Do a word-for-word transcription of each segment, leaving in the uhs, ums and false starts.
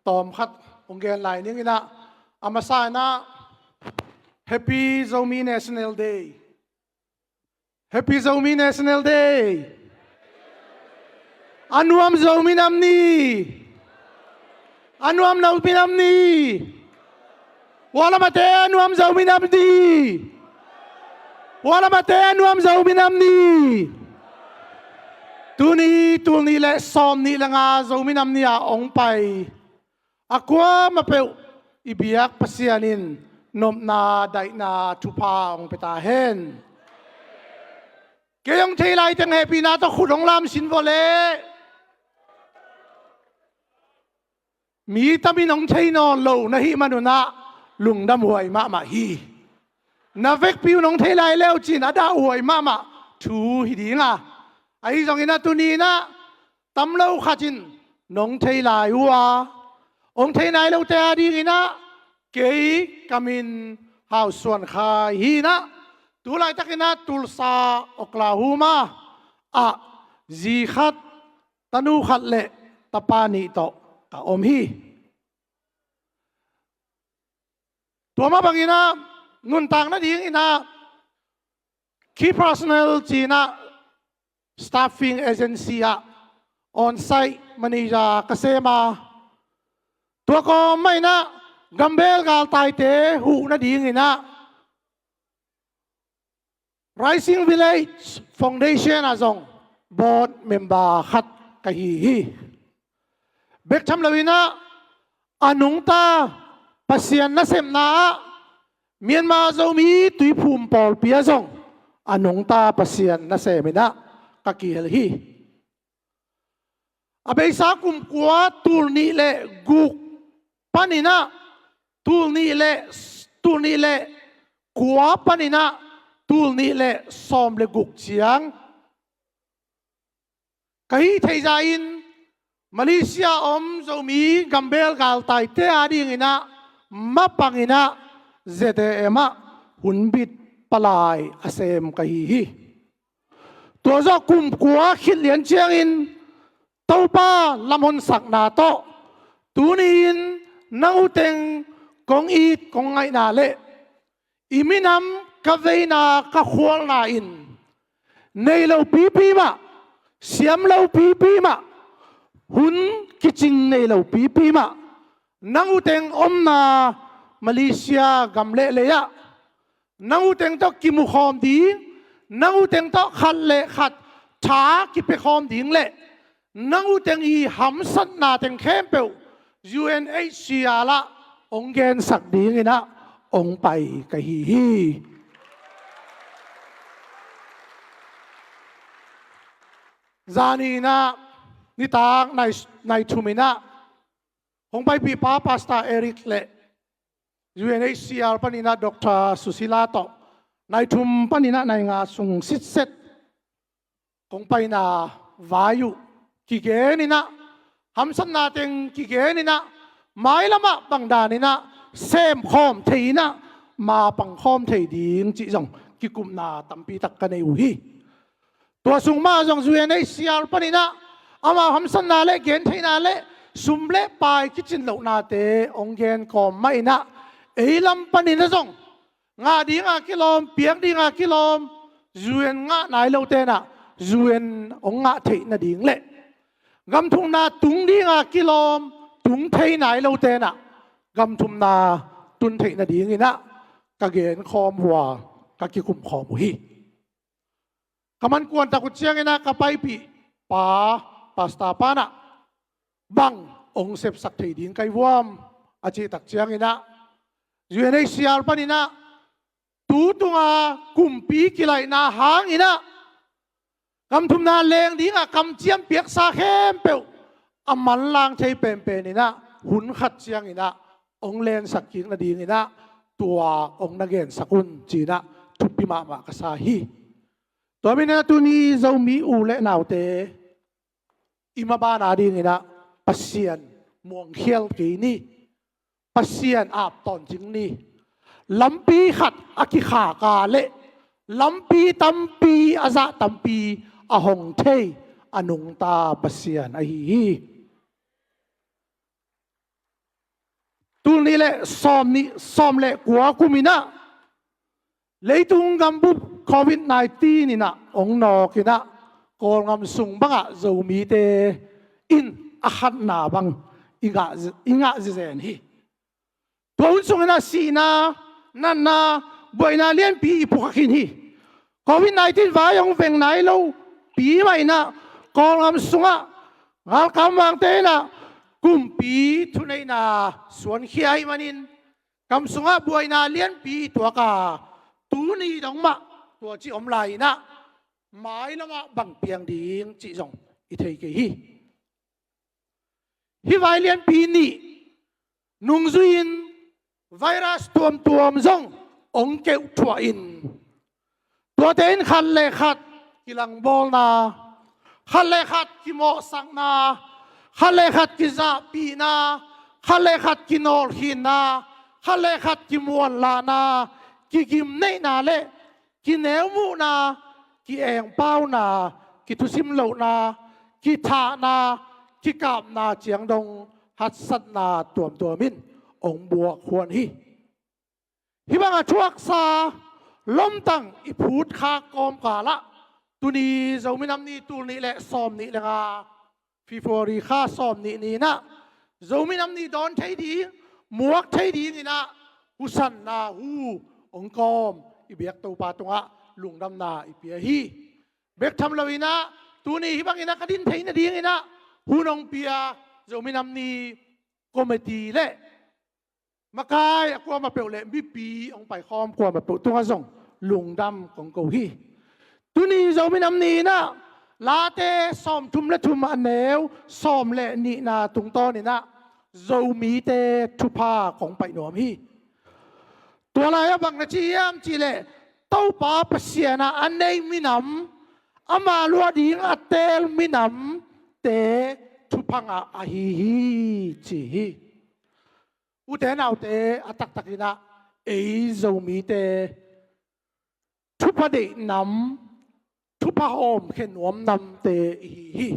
tawm khat hong gen lai ning in ah, a masa in ah, Happy Zomi National Day. Happy Zomi National Day. A nuam Zomi nam ni. A nuam Zomi nam ni. Walamate a nuam Zomi nam ni. Walamate a nuam Zomi nam ni. Tuni tul nih le sawm nih le nga Zomi nam ni a hong pai a kuamah peuh i biak Pasian in nopna daihna thupha hong pia ta hen. Kei hong thei lai teng hehpihna tawh khut hong lam sin vawh leh. Mi tam in hong thei nawn lo na hih manun ah lungdam huai mahmah hi. Na vekpi un hong thei lai leu cin a dah huai mahmah thu hi ding a, ahi zongin ah tuni in ah tam lo khat in nong thei lai uh a, hong thei nai lote a dingin ah kei ka min Hau Suan Khai hi in ah, tu laitakin ah Tulsa, Oklahoma ah zi khat, tanu khat le tapa nih tawh ka om hi. Tua mah bangin ah nuntak nadingin ah Key Personnel ci-in ah staffing agency ah on-site manager ka sem a, tua kawm mah in ah gambel galtaite huh nadingin ah Rising Village Foundation ah zong board member khat ka hi hi. Bek tham lo in ah a nungta Pasian nasepna ah Myanmar Zomi Tuiphum pawlpi ah zong a nungta Pasian nasem in ah ka kihel hi. A beisa kum kua tul nih le guk panin ah tul nih le, tul nih le kua panin ah tul nih le sawm le guk ciang ka hih theih zah in Malaysia om Zomi gambel galtaite a dingin ah mapang in ah Z A M ah hunbit palai a sem ka hi hi. Tua zawh kum kua khit lian ciangin Topa lamhonsakna tawh tuni-in nang uh teng kong it kong ngaihna le i minam ka veina ka khualna in nei lo pipi mah, siam lo pipi mah, hun kicing nei lo pipi mah, nang uh teng omna Malaysia gam le lei ah nang uh teng tawh kimukhawm ding, nang uh teng tawh khat le khat tha kipiakhawm ding le nang uh teng i hamsatna teng khempeuh U N H C R ah hong gensak dingin ah hong pai ka hi hi. Zani in ah nitak nai, nai thum in ah hong paipih pa Pastor Eric le U N H C R panin ah Doctor Susila tawh nai thum panin ah nai nga sung sitset kong paina vai uh kigen in ah, hamsatna teng kigen in ah, mailam ah bang dan in ah semkhawm thei in ah, mapangkhawm thei ding cih zong kikupna tampi tak ka nei uh hi. Tua sung mah zong U N H C R panin ah amau hamsatna le gentheihna le sum le pai kicin lohnate hong gen kawm mah in ah, ei lam panin ah zong ngah dinga kilawm, piak dinga kilawm, U N ngah nai lote in ah U N hong ngah theih nading le gam thumna tung dinga kilawm, tung thei nai lote in ah gam thumna tun theih nadingin ah ka genkhawm uh a, ka kikumkhawm uh hi. Ka man kuantak uh ciangin ah ka paipih pa, Pastor pa in ah bang hong sepsak thei ding ka hi vuam a cih tak ciangin ah U N H C R panin ah tu tunga kumpi kilaihna hangin ah gam thumna leng dinga kamciam piaksa khempeuh a manlang thei penpen in ah hun khat ciangin ah hong lensak kik nadingin ah tua hong na gensak un ci-in ah thupi mahmah ka sa hi. Tua manin ah tuni Zomi u le naute, i maban a dingin ah Pasian muangkhial kei ni, Pasian ap tawntung ni. Lampi khat a kikhak a leh lampi tampi a zah tampi a hong thei a nungta Pasian ahi hi. Tul nih le sawm nih, sawm le kua kum in ah leitung gambup covid nineteen in ah hong nawk in ah Kawlgam sung bangah Zomite in a khatna bang i ngah, i ngah zizen hi. Tua hun sungin ah sihna, natna, buaina lianpi i pukha khin hi. Covid nineteen vai hong veng nai lo pi mah in ah Kawlgam sungah galkap mangte in ah kumpi thuneihna suankhia ahih manin gam sungah buaina lianpi i tuak a, tuni dong mah tua ci om lai in ah mailamah bang piang ding cih zong i thei kei hi. Hih vai lianpi nih nungzui-in virus tuamtuam zong hong keuhthuah in, tuate in khat le khat kilangbawlna, khat le khat kimawhsakna, khat le khat kizahpihna, khat le khat kinawlkhinna, khat le khat kimuanlahna, kigimneihna le kineumuhna, ki-engpauna, kithusim lohna, kithahna, kikapna ciang dong haksatna tuamtuam in hong buak huan hi. Hih banga thuaksa lomtang i phutkhak kawmkalah tuni Zomi Nam Ni tul nih le sawm nih le nga, February kha sawm nih ni-in ah Zomi Nam Ni dawn thei ding, muak thei dingin ah husanna hu hong kawm i biak Topa tungah lungdamna i pia hi. Bek tham loin ah tuni hih bangin ah ka din theih nadingin ah hun hong pia Zomi Nam Ni committee le makai a kuamah peuh le mipi hong paikhawm kuamah peuh tungah zong lungdam kong ko hi. Tuni Zomi Nam Ni-in ah Late sawmthum le thum a neu sawm le nihna tungtawnin ah Zomite thupha kong paih nuam hi. Tua lai-ah bang na ci hiam cihleh Topa Pasian ah a nei minam, ama luah ding a teel minamte thupha ngah ahi hi ci hi. Ute naute, a taktakin ah ei Zomite thupha deih nam, thupha hawmkhia nuam namte i hi hi.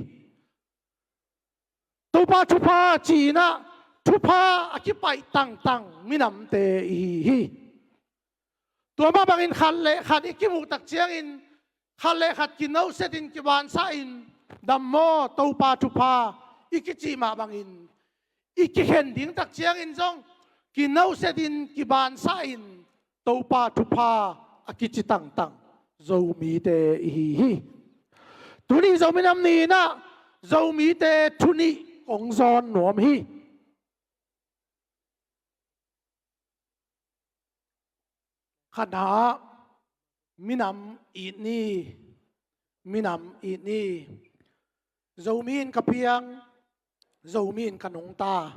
Topa thupha ci-in ah thupha a kipaih tangtang minamte i hi hi. Tua mah bangin khat le khat i kimuh tak ciangin khat le khat kinohsetin kibansahin, dam maw, Topa thupha i kicih mah bangin i kikhen ding tak ciangin zong kinohsetin kibansahin Topa thupha a kici tangtang Zomite i hi hi. Tuni Zomi Nam Ni-in ah Zomite thu nih kong zawn nuam hi. Khatna, minam it ni, minam it ni. Zomi in ka piang, Zomi in ka nungta,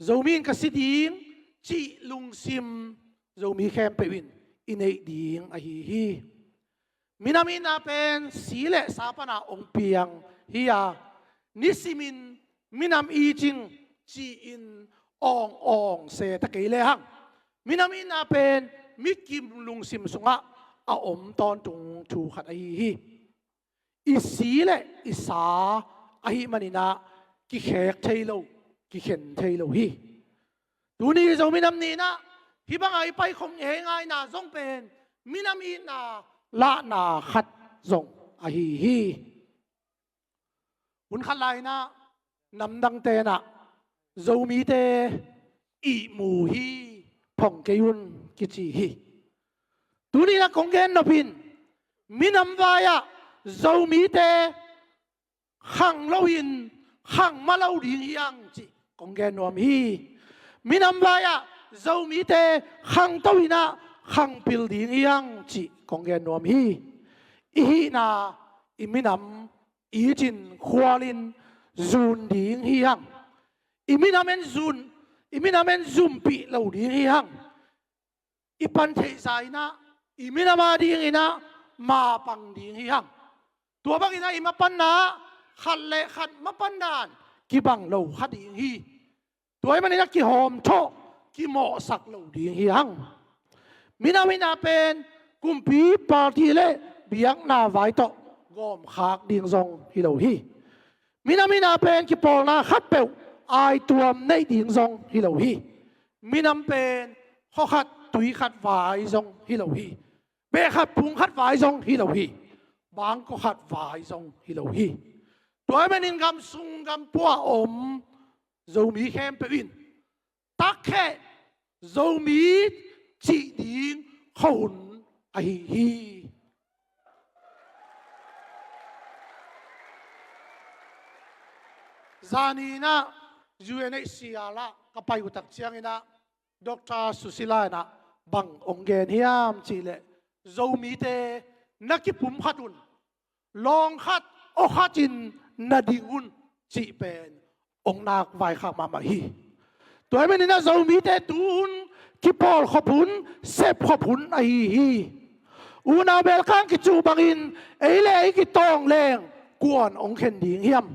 Zomi in ka si ding cih lungsim Zomi khempeuh in i neih ding ahi hi. Minam itna pen si le sa pana hong piang hi a, nisimin minam it ing ci-in awng-awng se ta kei lehang, minam itna pen mikim lungsim sungah a om tawntung thu khat ahi hi. I si le i sa ahih manin ah kikhek thei lo, kikhen thei lo hi. Tuni Zomi Nam Ni-in ah hih banga i paikhop ngeingaina zong pen minam itna lahna khat zong ahi hi. Hun khat lai-in ah namdangte in ah Zomite ihmu hi, phong kei un kici hi. Tuni-in ah kong gen nop in, minam vai-ah Zomite khang loin khang mah lo ding hi hang cih kong gen nuam hi. Minam vai-ah Zomite khangto in ah khangpil ding hi hang cih kong gen nuam hi. I hihna, i minam itin khualin zun ding hi hang. I minam en zun, i minam en zumpih lo ding hi hang. I pan theihsa in ah i minam adingin ah mapang ding hi hang. Tua bangin ah i mapanna ah khat le khat mapanna in kibang lo kha ding hi. Tua ahih manin ah kihawmthawh, kimawhsak lo ding hi hang. Minam itna pen kumpi, party le biakna vai tawh gawmkhak ding zong hi lo hi. Minam itna pen kipawlna khatpeuh aituam neih ding zong hi lo hi. Minam pen khuakhat tuikhat vai zong hi lo hi. Beh khat pung khat vai zong hi lo hi. Bangkua khat vai zong hi lo hi. Tua ahih manin gam sung gam pua a om Zomi khempeuh in takkhe Zomi cih ding khuahun ahi hi. Zani in ah U N H C R ah ka pai uh tak ciangin ah Doctor Susila in ah bang hong gen hiam cih leh, Zomite na kipumkhat un, lawng khat aw khat in na ding un cih pen hong nak vaikhak mahmah hi. Tua ahih manin ah Zomite tu hun kipawlkhop hun, sepkhop hun ahi hi. Unau belkang kicuh bangin ei le ei kitawng leng kuan hong khen ding hiam?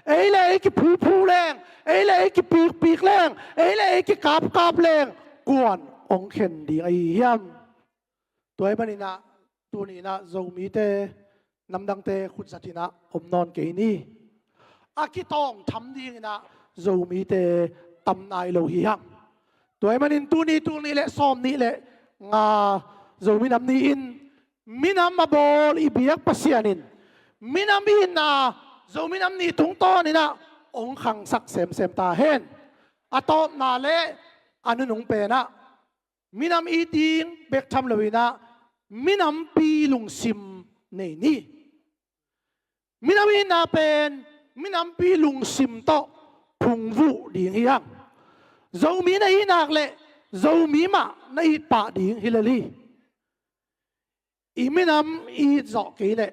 Ei le ei kiphuphu leng, ei le ei kipikpik leng, ei le ei kikapkap leng kuan hong khen ding ahi hiam? Tua ahih manin ah tuni in ah Zomite namdangte khutzat in ah om nawn kei ni. A kitawng tham dingin ah Zomite tam nai lo hi hang. Tua ahih manin tuni tul nih le sawm nih le nga Zomi Nam Ni in minam a bawl i biak Pasian in minam itna Zomi Nam Ni tungtawn in ah hong khangsak semsem ta hen. A tawpna le a nunung pen ah minam it ding bek tham lo in ah minampi lungsim nei ni. Minam itna pen minampi lungsim tawh phungvuh ding hi hang. Zomi na it nak leh Zomi mah na it pah ding hi lel hi. I minam i it zawh kei leh,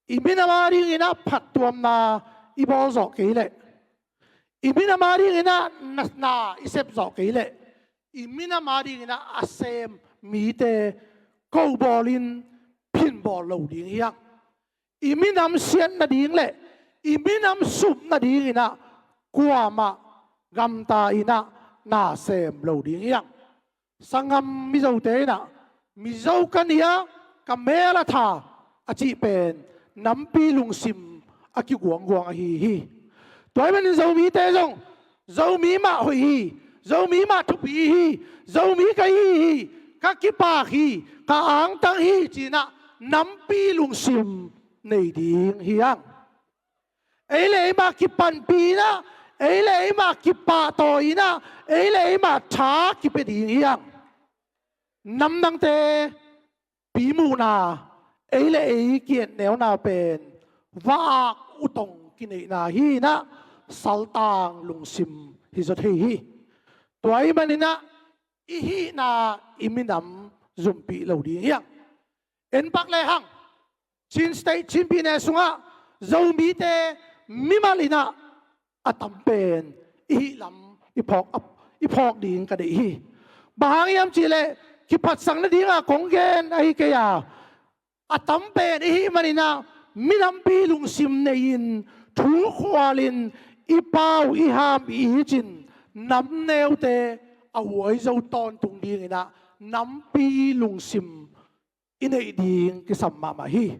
i minam adingin ah phattuamna i bawl zawh kei leh, i minam adingin ah na, na i sep zawh kei leh, i minam adingin ah a sem mite ko bawlin phin bawl lo ding hi hang. I minam siat nading le i minam sup nadingin ah kuamah gamta in ah na sem lo ding hi hang. Sanggam Mizote in ah, Mizo ka ni a, ka mel a tha a cih pen nampi lungsim a kiguangguang ahi hi. Tua ahih manin Zomite zong Zomi mah hoih hi, Zomi mah thupi hi, Zomi ka hi hi, ka kipak hi, ka angtang hi ci-in ah nampi lungsim nei ding hi hang. Ei le ei mah kipanpih in ah, ei le ei mah kipahtawi in ah, ei le ei mah tha kipia ding hi hang. Namdangte pimuhna, ei le ei ki-etneuna pen va-ak utong kineihna hi in ah saltang lungsim hi zaw thei hi. Tua ahih manin ah i hihna i minam zumpih lo ding hi hang. En pak lehang Chin State, Chin Pyine sungah Zomite mimal in ah a tam pen i hih lam i phawk, i phawk ding ka deih hi. Bang hang hiam cih leh kiphatsak nadingah kong gen ahi kei a, a tam pen i hih manin ah minampi lungsim nei-in thu khualin i pau i ham i icin namneute a huai zo tawntung dingin ah nampi lungsim i neih ding kisam mahmah hi.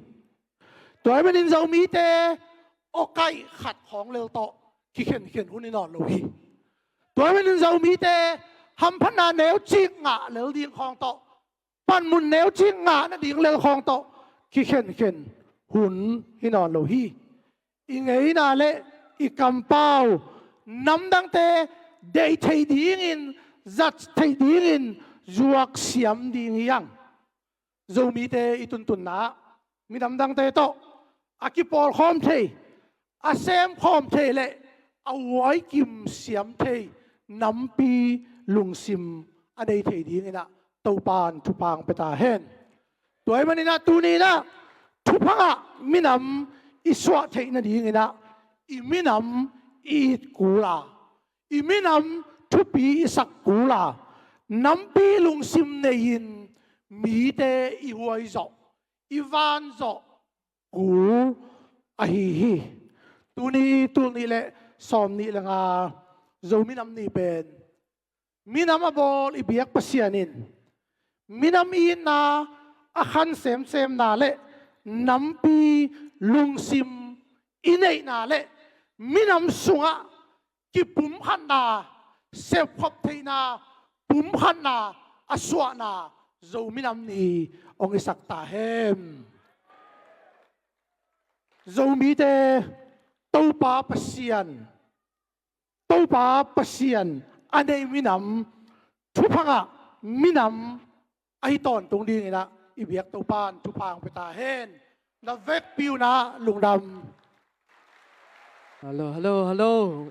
Tua ahih manin Zomite awkaih khat khawng lel tawh kikhenkhen hun hi nawn lo hi. Tua ahih manin Zomite hamphatna neucik ngah lel ding khawng tawh, panmun neucik ngah nading lel khawng tawh kikhenkhen hun hi nawn lo hi. I ngeina le i kampau namdangte deih theih dingin, zat theih dingin zuak siam ding hi hang. Zomite i tuntunna ah minam dangte tawh a kipawlkhawm thei, a semkhawm thei le a huaikim siam thei nampi lungsim a nei thei dingin ah Topa'n thupha hong pia ta hen. Tua ahih manin ah tuni in ah thupha ngah minam i suah theih nadingin ah i minam i it kul a, i minam thupi i sak kul a, nampi lungsim nei-in mite i huai zawh, i van zawh kul ahi hi. Tuni tul nih le sawm nih le nga Zomi Nam Ni pen minam a bawl i biak Pasian in minam itna a khan semsemna le nampi lungsim i neihna le minam sungah kipumkhatna, sepkhop theihna, pumkhatna a suahna Zo minam ni hong hisak ta hen. Zomite Topa Pasian, Topa Pasian a nei minam, thupha ngah minam ahi tawntung dingin ah i biak Topa in thupha hong pia ta hen. Na vekpi un ah lungdam. Hello, hello, hello.